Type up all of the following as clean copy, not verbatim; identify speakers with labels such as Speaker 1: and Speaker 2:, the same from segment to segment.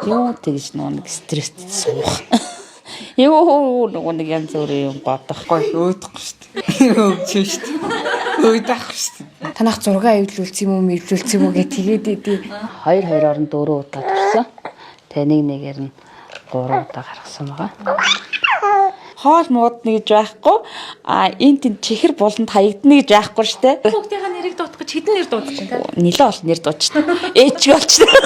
Speaker 1: Юу тэгж нөгөө нэг стресст суух. Юу нөгөө нэг янз бүрийн юм бодох.
Speaker 2: Гой өөдөхгүй шүү дээ. Өөдч шүү дээ. Өөдөхгүй шүү дээ.
Speaker 3: Танах зураг эвлүүлсэн юм уу, мэвлүүлсэн юм уу гэх тэгээд идэв.
Speaker 1: Хоёр хоёроор нь дөрөв удаа төрсөн. Тэгээ нэг нэгээр нь гурван удаа гаргасан байгаа. Хоол муудна гэж байхгүй. А энэ тэнд чихэр буланд хаягдана гэж байхгүй штэ.
Speaker 4: Хүүхдийнхаа нэрийг дуудах гэж хэдэн нэр дуудаж байна та?
Speaker 1: Нилээ олон нэр дуудчихна. Ээж болчихно.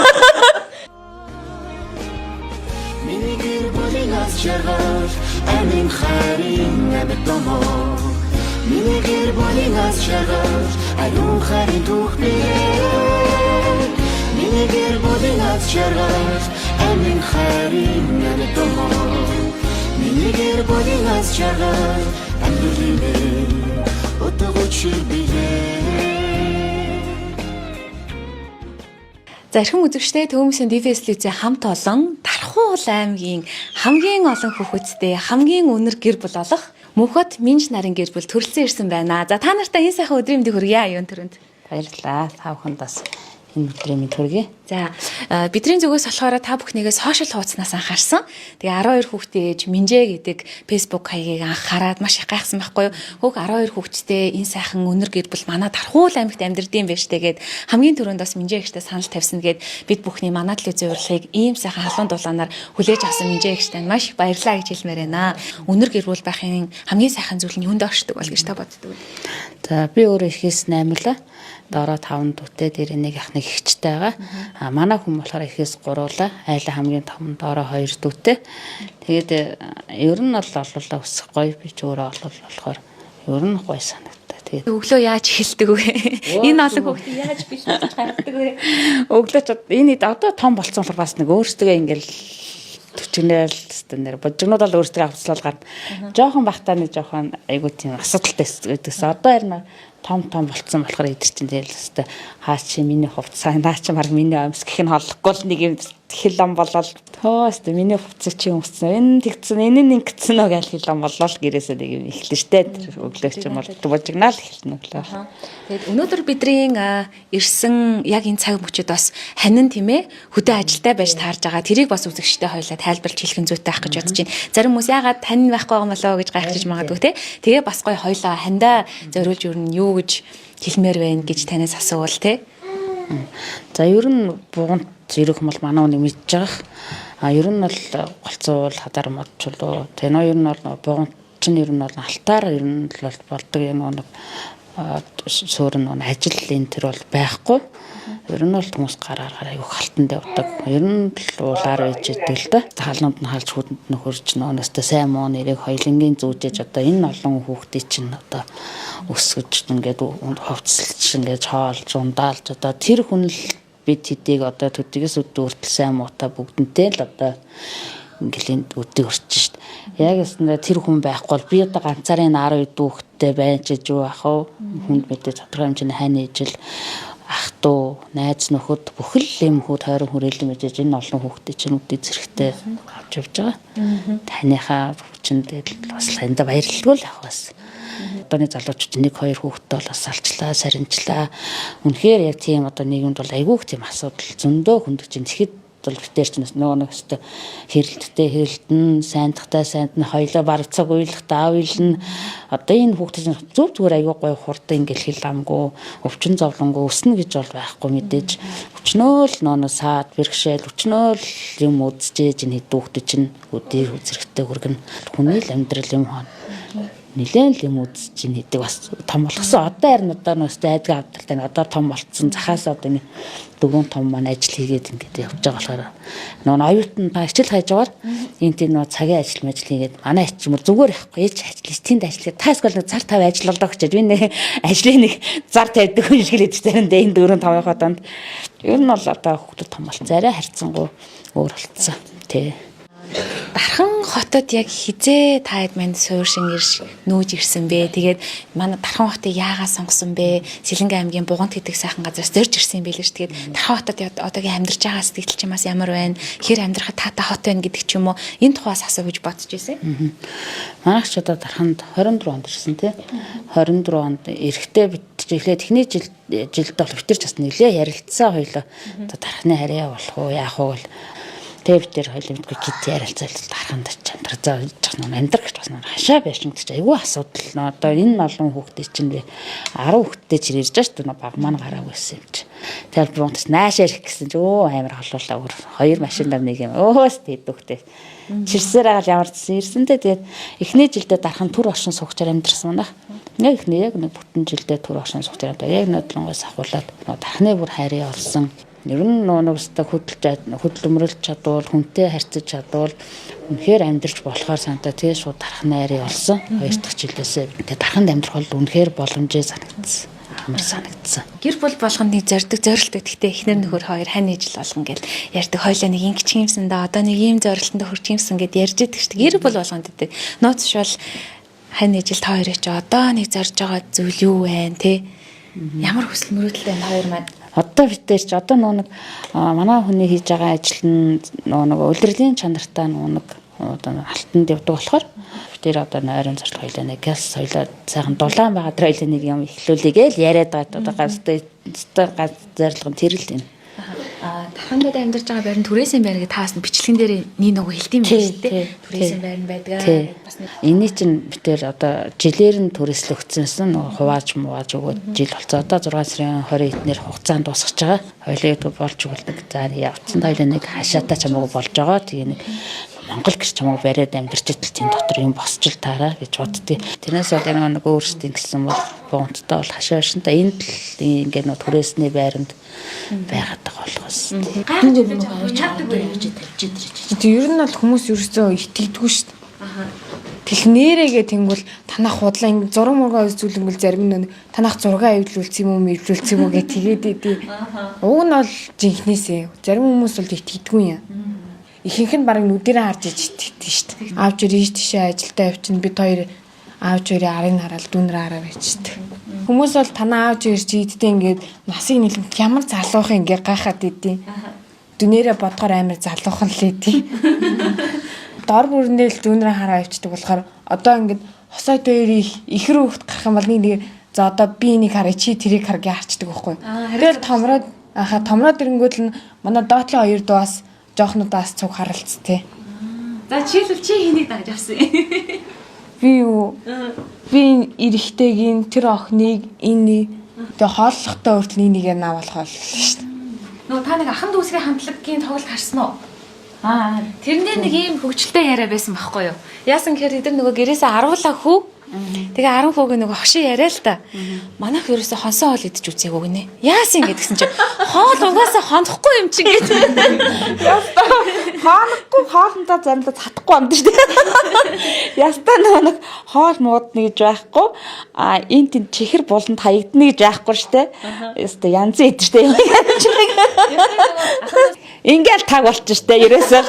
Speaker 5: Миний гэр бүлийн аз жаргал амин харин амьд томоо. Миний гэр бүлийн аз жаргал ариун харин түүх бие. Миний гэр бүлийн аз жаргал амин харин амьд томоо. Миний гэр бүлийн аз жаргал амьдралын минь утга учир бие.
Speaker 4: За эрхэм үзэгчдээ Төвмөсөн DVS лицей хамт олон Дархуул аймгийн хамгийн олон хүүхэдтэй хамгийн үнэр гэр бүл болох Мөнхөд Минж нарын гэр бүл төрөлцөн ирсэн байна. За та нартай энэ сайхан өдрийн мэндийг хүргье аюун төрөнд.
Speaker 1: Баярлалаа. Та бүхэнд бас энэ өдрийн мэнд хүргэе.
Speaker 4: За бидний зүгээс болохоор та бүхнийгээ сошиал хуудаснаас анхаарсан. Тэгээ 12 хүүхдээ ээж Минжээ гэдэг Facebook хаягийг анх хараад маш их гайхсан байхгүй юу? Хөөх 12 хүүхэдтэй энэ сайхан өнөр гэр бүл манай Дархуул аймагт амьдэрдэм байж тэгээд хамгийн түрүүнд бас Минжээ эгчтэй санал тавьсан гээд бид бүхний манай телевизийн урлагийг ийм сайхан халуун дулаанаар хүлээж авсан Минжээ эгчтэй маш их баярлалаа гэж хэлмээр байна. Өнөр гэр бүл байхын хамгийн сайхан зүйл нь юунд оршдог бол гэж та боддог вэ?
Speaker 1: За би өөрөө ихээс 8 лаа. Доороо 5 дүүтэй дээр нэг ах нэг эгчтэй байгаа. А манай хүн болохоор ихээс 3 лаа. Айлаа хамгийн том доороо 2 дүүтэй. Тэгээд ер нь бол олуулаа өсөх гоё, би ч өөрөө олол болохоор ер нь гоё санагдаа. Тэгээд
Speaker 4: Өглөө яаж эхэлдэг вэ? Энэ олон хүүхдээ яаж бэлтгэж гаргадаг вэ?
Speaker 1: Өглөө ч энэ одоо том болцсон болохоор бас нэг өөрсдөө ингээл төчгнээл өстө нэр божигнууд бол өөрсдөө авцлал гарна. Жохон бахтаа нэг жохон айгуу тийм асуудалтай гэдэгс. Одоо харин том том болцсон болохоор эдэр чинь тэгэл өстө хаа чи миний хувцас наа чи баг миний өмс гэх нь холлохгүй л нэг юм хэл ам болол тоо өстө миний хувцас чи өмссөн энэ тэгсэн энэ нь ингэсэн нөө гэл хэл ам болол гэрээсээ нэг юм эхэлнэ штэ. Тэр өглөө чи бол божигнаал эхэлнэ өглөө.
Speaker 4: Тэгээд өнөөдөр бидний ирсэн яг энэ цаг мөчид бас ханин тийм хөдөө ажилтай байж таарж байгаа. Тэрийг бас үзэгчтэй хоёлаа тайлбарлаж хэлэх нь зүйтэй байх гэж бодож байна. Зарим хүмүүс яагаад танин байхгүй байгаа юм болоо гэж гайхчих магадгүй те. Тэгээ бас гоё хоёлаа хандаа зориулж юу нь юу гэж хэлмээр байна гэж танаас асуувал те.
Speaker 1: За ер нь бугант ирэх юм бол манай хүнийг мэдж байгаа. А ер нь бол голцуул хадар модчулуу. Тэгээ нөө ер нь бол бугант чинь ер нь бол алтаар ер нь л болдог юм нэг суурь нь ажил энэ төр бол байхгүй. Ер нь бол хүмүүс гараар гараа аюу халтан явдаг. Ер нь л уулаар байж идэг л да. Хаалнууд нь халж хүдэнд нь хөрж нөөстөө сайн муу нэрийг хоёлынгийн зүүжээж одоо энэ олон хүүхдийг чинь одоо өсгөж ингээд хувцсалж ингээд хоолж ундаалж одоо тэр хүн л бид хэдийг одоо төдийгөөс өдөө хүртэл сайн муутай бүгдэнтэй л одоо ингээл энд өдийг өрч шít. Яг өснө тэр хүн байхгүй бол би одоо ганцаараа энэ 12 дүүхтэй байж иж юу ах вэ? Хүнд мэдээ тодорхой хэмжээний хань ижил ах トゥ найз нөхөд бүхэл юм хүүд тойрон хүрээлэн мэдээж энэ олон хүүхдээ чинь үдээ зэрэгтэй авч явж байгаа. Таныхаа хүчинд бас таньда баярлалгүй л ах бас. Одооны залуучууд нэг хоёр хүүхдтэй бол бас салчлаа, сарнчлаа. Үнэхээр яг тийм одоо нийгэмд бол айгүйх тийм асуудал зөндөө хөндөж чинь тэгэхэд бол битэр чинь бас нөгөө нэг өстө хэрэлдтэй хэрэлдэн, сайндахтай сайндна, хоёлоо бараг цаг уйлахтай уйлна. Одоо энэ хүүхдээ чинь зөв зүгээр айгүй гоё хурдан ингээл хэл амгүй, өвчин зовлонгүй өснө гэж бол байхгүй мэдээж. Өчнөөл нөө саад бэрхшээл, өчнөөл юм үзчихээж энэ хэд хүүхдээ чинь өдөр үзэрхтэй хүргэн. Хүний л амьдрал юм хон нилээн л юм үзэж чинь хэдэг бас том болгосон. Одоо харин одоо нөөс айдгаа авдалтай одоо том болцсон. Захаас одоо нэг дөрвөн том маань ажил хийгээд ингээд явж байгаа болохоор нөгөө оюутан та хичээл хайж байгаа энэ тийм нөгөө цагийн ажил мажил хийгээд манай ач юм зүгээр явахгүй ээж ажил тэнд ажил та эсвэл нэг зар тавь ажил болдоо гэж би нэг ажлын нэг зар тавьдаг хүн шиг л идэх заримдаа энэ дөрвөн тавынхаа донд ер нь бол одоо хүүхдүүд том болсон. Зарай харьцангуй өөр болцсон. Тэ.
Speaker 4: Дархан хотод яг хизээ та хэд манд сууршин ирж нүүж ирсэн бэ? Тэгээд манай Дархан хотыг яагаад сонгосон бэ? Сэлэнгэ аймгийн Бугант гэдэг сайхан газраас зорж ирсэн юм билээ ш. Тэгээд Дархан хотод одоогийн амьдарч байгаа сэтгэл чинь бас ямар байна? Хэр амьдрахад таатай хот байна гэдэг ч юм уу? Энэ тухаас асуу гэж бодож ирсэн.
Speaker 1: Манайх ч одоо Дарханд 24 онд ирсэн тий. 24 онд эрэхтэй бит эхлээд эхний жил жилд бол битэрч бас нэлээ ярилцсан хоёлоо. Одоо Дархны харьяа болох уу яах уу гэл. Тэгээ бид тэр хоёул мэдгүй гид ярилцал дарханд чамдар за жах нөө амьдрах гэж бас нөө хашаа байшин гэж айгүй асуудал нөө одоо энэ олон хүүхдээ чинь би 10 хүүхдтэй чи ирж байгаа шүү дээ нөө баг маань гараагүй байсан юм чи. Тэр бунт наашаа ирэх гэсэн чи өө амар холуулаа өөр хоёр машиндаа нэг юм өөс тэдүүхтэй. Чирсээр агаал ямар ч ирсэн дээ тэгээд эхний жилдээ дархан төр оршин суугчаар амьдарсан манайх. Яг эхний яг нэг бүтэн жилдээ төр оршин суугчаар амьдар. Яг нодлонгоос ахуулаад нөө дархны бүр хайрыг олсон. Ер нь нөө нэг өстө хөдөлж хөдөлмөрлөж чадвал хүнтэй харьцаж чадвал үнэхээр амьдарч болохоор санта тэгээ шууд дархны хайрыг олсон. Хоёр дахь жилээсээ тэгээ дарханд амьдрах бол үнэхээр боломжтой санагдсан. Амар санагдсан.
Speaker 4: Гэр бүл болгонд нэг зорддог зорилт гэхдээ эхнэр нөхөр хоёр хань ижил болгон гэл ярьдаг. Хойлоо нэг ингэчих юмсан да одоо нэг ийм зорилтонд хүрчих юмсан гэд ярьж идэг шүү дээ. Гэр бүл болгонд гэдэг. Нууц биш бол хань ижил та хоёрыг чи одоо нэг зорж байгаа зүйл юу вэ те? Ямар хүсэл мөрөөдөлтэй энэ хоёр маань?
Speaker 1: Одоо бид тэр чи одоо нөө нэг манай хүний хийж байгаа ажил нь нөө нэг улирлын чанартай нөө нэг одоо алтанд явдаг болохоор бид тэр одоо нойрон зорилго хоёлаа нэг газ хоёлаа сайхан дулаан байгаа тэр хоёлаа нэг юм эхлүүлээгээ л яриад байгаа одоо ганцтай ганц зорилго нь тэр л юм.
Speaker 4: Тархандад амьдарч байгаа байр нь түрээсийн байр гэж таас нь бичлэгэн дээр нэг нөгөө хэлдэм байх шүү дээ. Түрээсийн байр нь байдаг. Бас нэг
Speaker 1: Эний чинь бид тэр одоо жилээр нь түрээслэгдсэнсэн нөгөө хувааж мувааж өгөөд жил болцоо. Одоо 6 сарын 20 эднэр хугацаанд дуусгаж байгаа. Хоёлаа гэдэг болж өгөлдөг. За явцсан хоёлаа нэг хашаатаа чамаагүй болж байгаа. Тэгээ нэг Монгол гэр чамаагүй бариад амьдарч идэл тийм дотор юм босч л таараа гэж боддгийг. Тэрнээс бол энэ нэг өөрсдийн гэсэн бол богонттой бол хашаа шин та энд л ингээ нөө түрээсний байранд байгаад байгаа болохоос.
Speaker 4: гайхаж үлээж авах чаддаг байх гэж
Speaker 1: тавьж идэж.
Speaker 3: Тэг ер нь бол хүмүүс ерөөсөө итгэдэггүй шүү дээ. Тэгэл нэрээгээ тэнгүүл танах худлаа ингэ зураг мургаа үзүүлэнгүүл зарим нь танах зураг аюулуулсан юм уу мэвлүүлсэн юм уу гэ тэгээд идэв. Уг нь бол жинхнээсээ. Зарим хүмүүс бол итгэдэггүй юм. Ихэнх нь бараг нүдэрээ харж иж итгэдэг шүү дээ. Аавч ирж тийшээ ажилдаа явчихна бид хоёр аавч хоёрын арын хараал дүүнрээ хараа байчдаг. Хүмүүс бол танаа аавч ирж иддээ ингээд насыг нэлэмт ямар залуухан ингээ гайхаад идэв. Дүнээрээ бодгоор амар залуухан л идэв. Дор бүрнээ л дүүнрээ хараа явчихдаг болохоор одоо ингээд хосой дээр их ихэр хүүхд гарах юм бол нэг нэг за одоо би энийг харъя чи тэрийг хар гэж харчдаг байхгүй. Тэгэл томроод аха томроод ирэнгүүт л манай доотлын хоёр дуу бас жоохнуудаас цуг харалц те.
Speaker 4: За жишээлбэл чи хэнийг дагаж авсан юм?
Speaker 3: Би юу? Би эрэгтэйгийн тэр охиныг энэ тэгээ хооллохтой хүртэл нэг нэгээ наавал хооллоо шүү дээ.
Speaker 4: Нөгөө та нэг ахан дүүсгийн хамтлагийн тоглолт харсан уу? Аа, тэрэн дээр нэг ийм хөгжилтэй яриа байсан байхгүй юу? Яасан гэхээр тэд нар нөгөө гэрээсээ аруулаа хүү. Тэгээ 10 хүүг нөгөө хошин яриа л та. Манайх ерөөсө хонсон хоол идэж үзээгүй гинэ. Яасан ингэ гэсэн чинь хоол угаасаа хонохгүй юм чинь гэж.
Speaker 1: Яста хоолохгүй хоолндоо заримдаа татахгүй амд шүү дээ. Яста нөгөө нэг хоол муудна гэж байхгүй. А энэ тэнд чихэр буланд хаягдна гэж байхгүй шүү дээ. Яста янзын идэж шүү дээ. Ингээл таг болчих шүү дээ. Ерөөсөө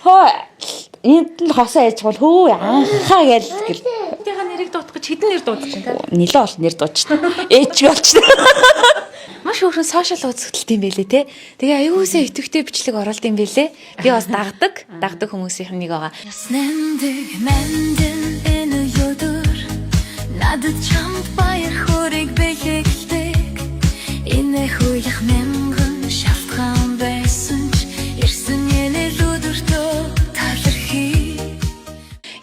Speaker 1: хөө энд л хосоо яж бол хөө анхаа гэл гэл
Speaker 4: Тэга нэрийг дуудах гэж хэдэн нэр дуудаж чинь та.
Speaker 1: нилээ бол нэр дуудчихна. Ээж болчихно.
Speaker 4: Маш өөрхөн сошиал үзэгдэлт юм байлээ те. Тэгээ аюулсаа идэвхтэй бичлэг оруулд юм байлээ. Би бас дагдаг, дагдаг хүмүүсийнх нь нэг байгаа.
Speaker 6: Нэмдэг мэндэн энэ өдөр надад чамд баяр хөөргийг бэлэглдэг. Энэ хуйлах мянган шалтгаан байсан ч ирсэн энэ л өдөртөө талархий.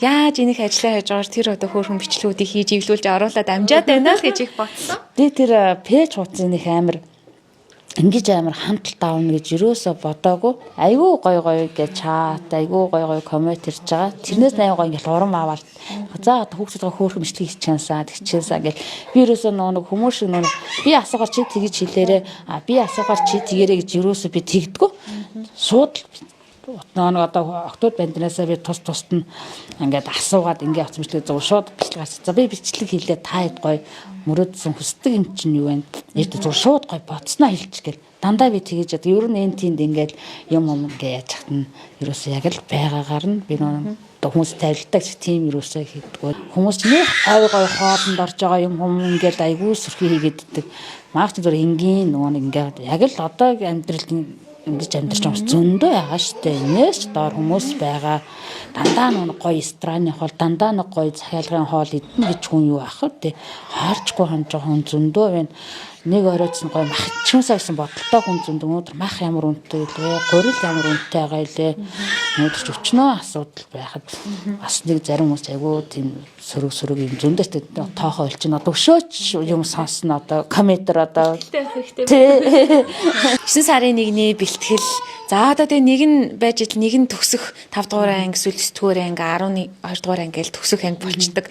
Speaker 4: Яаж энийх ажлаа хийж байгаагаар тэр одоо хөөрхөн бичлэгүүдийг хийж эвлүүлж оруулаад амжаад байна л гэж их бодсон.
Speaker 1: Би тэр пэйж хуудсан их амар ингэж амар хамталт авна гэж юусоо бодоогүй. Айгүй гой гой гэж чат, айгүй гой гой коммент ирж байгаа. Тэрнээс аягүй гой ингээл урам аваад за одоо хүүхдүүд хөөрхөн бичлэг хийчихэнсаа, тэгчихэнсаа гэл би юусоо нөгөө нэг хүмүүс шиг нөгөө би асуугаар чи тэгж хэлээрээ, а би асуугаар чи тэгэрээ гэж юусоо би тэгдэггүй. Шууд л нөгөө нэг одоо октод банднаасаа би тус тусд нь ингээд асуугаад ингээд авсан бичлэг зөв шууд бичлэг гарсан. За би бичлэг хийлээ та хэд гоё мөрөөдсөн хүсдэг юм чинь юу вэ? Нэрд зөв шууд гоё бодсноо хэлчих гээл. Дандаа би тэгэж яд. Ер нь энэ тэнд ингээд юм юм ингээд яаж хат нь ерөөсөө яг л байгаагаар нь би нөгөө одоо хүмүүс тавилдаг ч тийм ерөөсөө хийдэггүй. Хүмүүс нөх гой гой хоолнд орж байгаа юм хүм ингээд айгүй сүрхий хийгээд идэг. Маач зөв энгийн нөгөө нэг ингээд яг л одоо амьдралд ингэж амьдарч байгаа хүмүүс зөндөө байгаа штэ. Энээс ч доор хүмүүс байгаа. Дандаа нэг гоё рестораны хоол, дандаа нэг гоё захиалгын хоол идэнэ гэж хүн юу ах вэ? Хоолчгүй ханж байгаа хүн зөндөө байна. Нэг оройц нь гоё мах ичмсаа гэсэн бодолтой хүн зөндөө. Өнөөдөр мах ямар үнэтэй илээ, гурил ямар үнэтэй байгаа илээ. Өнөөдөр ч өчнөө асуудал байхад бас нэг зарим хүмүүс айгүй тийм сөрөг сөрөг юм зөндөөтэй тоохоо олчихно. Одоо өшөөч юм сонсно одоо компьютер одоо тий.
Speaker 4: 9 сарын 1-ний бэлтгэл. За одоо тэгээ нэг нь байж ил нэг нь төгсөх 5 дугаар анги эсвэл 9 дугаар анги 11 2 дугаар анги гэл төгсөх анги болчдөг.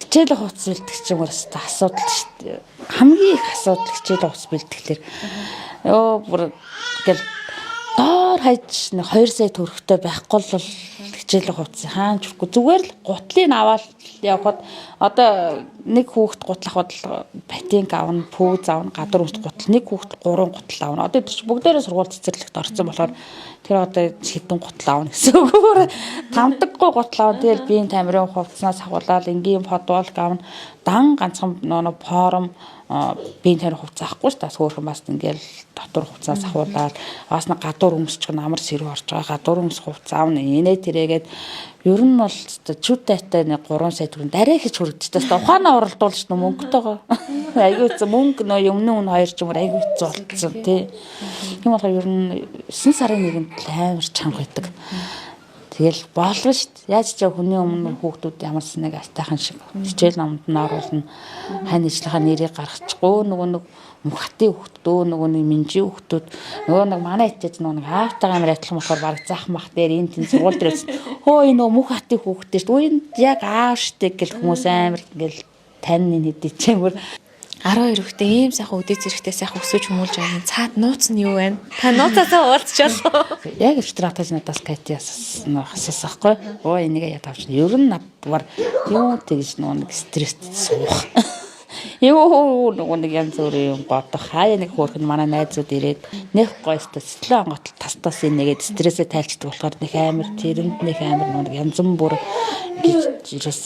Speaker 1: Хичээл хувцас бэлтгэх чинь бүр өстой асуудал шүү дээ. Хамгийн их асуудал хичээл хувцас бэлтгэлэр. Йоо бүр гэл доор хаяж нэг 2 сая төгрөгтэй байхгүй бол хичээл хувцас хаан ч хүрхгүй. Зүгээр л гутлыг аваад явхад одоо нэг хүүхэд гутал авахад л ботинк авна, пүүз авна, гадуур өмсөх гутал, нэг хүүхэд 3 гутал авна. Одоо тэр чинь бүгдээрээ сургууль цэцэрлэгт орсон болохоор тэр одоо хэдэн гутал авна гэсэн үг. Тамдаггүй гутал авна. Тэгэл биеийн тамирын хувцаснаас ахуулаад энгийн подволк авна. Дан ганцхан нөө форум биеийн тамирын хувцас авахгүй шүү дээ. Хөөхөн бас ингээл дотор хувцас ахуулаад бас нэг гадуур өмсчих нь амар сэрүү орж байгаа. Гадуур өмсөх хувцас авна. Инээ тэрээгээд ер нь бол чүтайтай нэг 3 сая төгрөг дарай хийж хүрэгдчихсэн. Хэвээ ухаанаа уралдуулж нөө мөнгөтэйгоо. Айгүй хэцүү мөнгө нөө юмны үн хоёр ч юм уу айгүй хэцүү болцсон тий. Тийм болохоор ер нь 9 сарын нэгэнд л амар чанга байдаг. Тэгэл болго шүү дээ. Яаж ч хүний өмнө хүүхдүүд ямар ч нэг алтайхан шиг хичээл номонд нь оруулна. Хань ижлийнхаа нэрийг гаргачихгүй нөгөө нэг мөнх хатын хүүхдүүд нөгөө нэг минжийн хүүхдүүд нөгөө нэг манай хичээж нөгөө нэг аавтайгаа амар адилхан болохоор баг зах мах дээр энэ тэн сургууль дээр очсон. Хөө энэ нөгөө мөнх хатын хүүхдтэй шүү дээ. Энэ яг аав штэ гэл хүмүүс амар ингээл тань хэдий ч юм бүр
Speaker 4: 12 хүүхдээ ийм сайхан үдээ зэрэгтэй сайхан өсөж хүмүүлж байгаа юм. Цаад нууц нь юу вэ? Та нууцаасаа уулзчихлаа.
Speaker 1: Яг өчтөр атаж надаас Кати асуусан байхгүй. Өө энийгээ яд авчихна. Ер нь надвар юу тэгж нөгөө нэг стресст суух. Юу нөгөө нэг янз бүрийн юм бодох. Хаяа нэг хөөрхөн манай найзууд ирээд нэх гоё сэтгэлээ онготол тас тас энийгээд стрессээ тайлчдаг болохоор нэх амар тэрэнд нэх амар нөгөө нэг янз бүр гэж ерөөс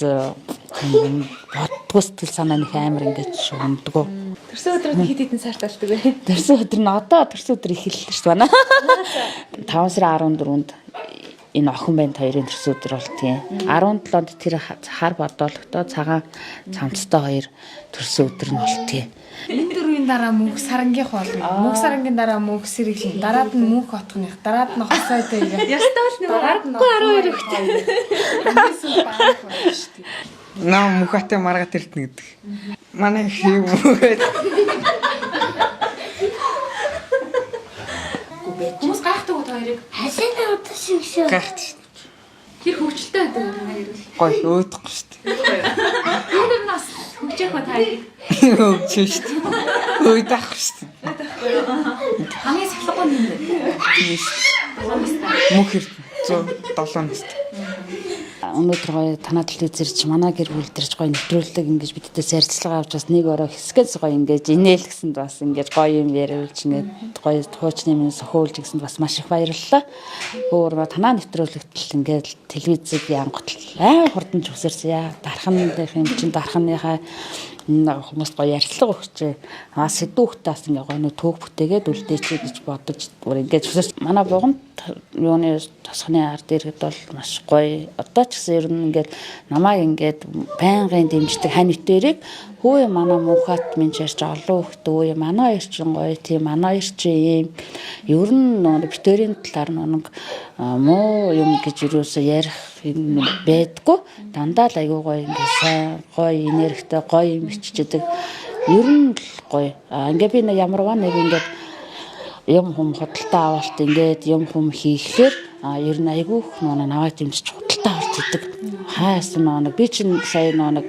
Speaker 1: юм боддгоо сэтгэл санаа нэх амар ингэж ундгоо.
Speaker 4: Төрсөн өдрөд хэд хэдэн сард болдог вэ?
Speaker 1: Төрсөн өдөр нь одоо төрсөн өдөр эхэллээ шүү дээ байна. 5 сарын 14-нд энэ охин байна хоёрын төрсөн өдөр бол тийм. 17-нд тэр хар бодоологтой цагаан цамцтай хоёр төрсөн өдөр нь бол тийм.
Speaker 3: Энэ дөрвийн дараа мөнх сарангийнх болно. Мөнх сарангийн дараа мөнх сэргэлэн, дараад нь мөнх отгоных, дараад нь хосойтой ирэх.
Speaker 4: Ястаа л нөгөө аргагүй 12 хүүхдээ.
Speaker 3: Хамгийн сүүлд баах болно шүү дээ.
Speaker 2: Наа мөхөтэй маргат иртнэ гэдэг. Манай их юм мөхөд.
Speaker 4: Хүмүүс гайхдаг уу та хоёрыг?
Speaker 2: Гайхт шүү.
Speaker 4: Тэр хөвчлөлтэй байдаг юм хоёр.
Speaker 2: Гой өөдөхгүй шүү дээ.
Speaker 4: Юу нас хөгжих ба та хоёрыг?
Speaker 2: Өөч шүү дээ. Өөд ах шүү дээ.
Speaker 4: Хамгийн сахилгагүй нь юм бэ?
Speaker 2: Тийм шүү. Мөнх эрдэнэ 107 настай.
Speaker 1: Өнөөдөр гоё танаа телевизээр чи манай гэр бүл дэрч гоё нэвтрүүлэг ингэж бидтэй ярилцлага авч бас нэг орой хэсгээс гоё ингэж инээлгсэнд бас ингэж гоё юм яриулж ингээд гоё хуучны минь сөхөөлж гэсэнд бас маш их баярлалаа. Өөр танаа нэвтрүүлэгт л ингээд телевизийг янготл аа хурдан ч үсэрсэн яа дархан дэх юм чин дарханыхаа хүмүүст гоё ярилцлага өгчээ. Аа сэдвүүхтээ бас ингээ гоё нэг төг бүтээгээд үлдээч гэж бодож бүр ингээд үсэрсэн. Манай бугант юуны тосхны ард иргэд бол маш гоё. Одоо ч гэсэн ер нь ингээд намайг ингээд байнгын дэмждэг хань битэрийг хөөе манай муухат минь чарч олон хөхт өө манай хоёр чинь гоё тийм манай хоёр чинь ийм ер нь нөгөө битэрийн талаар нэг муу юм гэж юусоо ярих юм байдгүй. Дандаа л айгүй гоё ингээд сайн гоё энергитэй гоё юм биччихэдэг. Ер нь л гоё. А ингээд би нэг ямарваа нэг ингээд юм хүм худалдаа авалт ингээд юм хүм хийхээр а ер нь айгүй их нөгөө наваа дэмжиж худалдаа авалт хийдэг. Хаас нөгөө нэг би чинь сая нөгөө нэг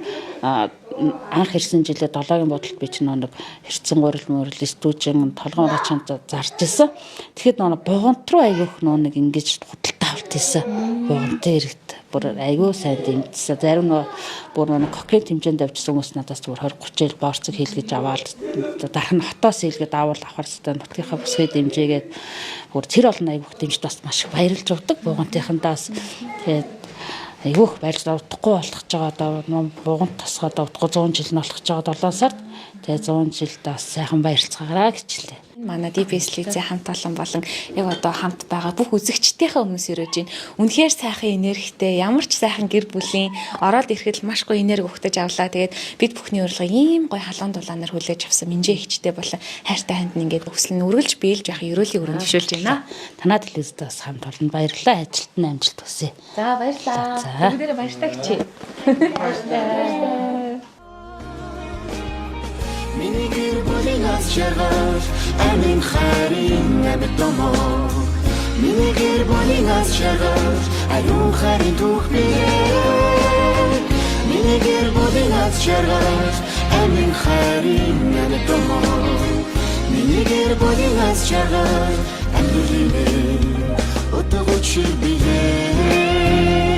Speaker 1: анх ирсэн жилээ долоогийн бодолд би чинь нөгөө нэг хэрцэн гурил мөрөл стүүжин толгойн ураа чамд зарж исэн. Тэгэхэд нөгөө бугант руу айгүй их нөгөө нэг ингэж худалдаа авалт хийсэн. Бугантын иргэд бүр айгүй сайн дэмжсэн. Зарим нөгөө бүр нөгөө кокаин хэмжээнд авчихсан хүмүүс надаас бүр 20 30 жил борцог хийлгэж аваад дарах нь хотоос хийлгээд авал авахар хэвээр нутгийнхаа бүсгүй дэмжээгээд бүр тэр олон айгүйх дэмжид бас маш их баярлж авдаг бугантынхандаас. Тэгээд айгүйх баярлж удахгүй болох ч байгаа одоо ном бугант тасгаад удахгүй 100 жил нь болох ч байгаа 7 сард. Тэгээд 100 жилд бас сайхан баярлцгаараа гэчлээ.
Speaker 4: Манай DBS телевизийн хамт олон болон яг одоо хамт байгаа бүх үзэгчдийнхээ өмнөөс өрөөж байна. Үнэхээр сайхан энергитэй, ямар ч сайхан гэр бүлийн ороод ирэхэд л маш гоё энерги өгтөж авлаа. Тэгээд бид бүхний урилга ийм гоё халуун дулаанаар хүлээж авсан Минжээ ихчтэй болон хайртай ханд нь ингээд хүсэл нь үргэлж биелж явах ерөөлийн өрөөнд төвшүүлж байна.
Speaker 1: Танаа телевизтэй бас хамт олон баярлалаа. Ажилд нь амжилт хүсье.
Speaker 4: За баярлалаа.
Speaker 1: За.
Speaker 4: Бүгдээрээ баяртай хичээ.
Speaker 5: Миний гэр бүлийн аз жаргал амин хайрын амьд домог. Миний гэр бүлийн аз жаргал ариун хайрын түүх бие. Миний гэр бүлийн аз жаргал амин хайрын амьд домог. Миний гэр бүлийн аз жаргал амьдралын утга учир бие.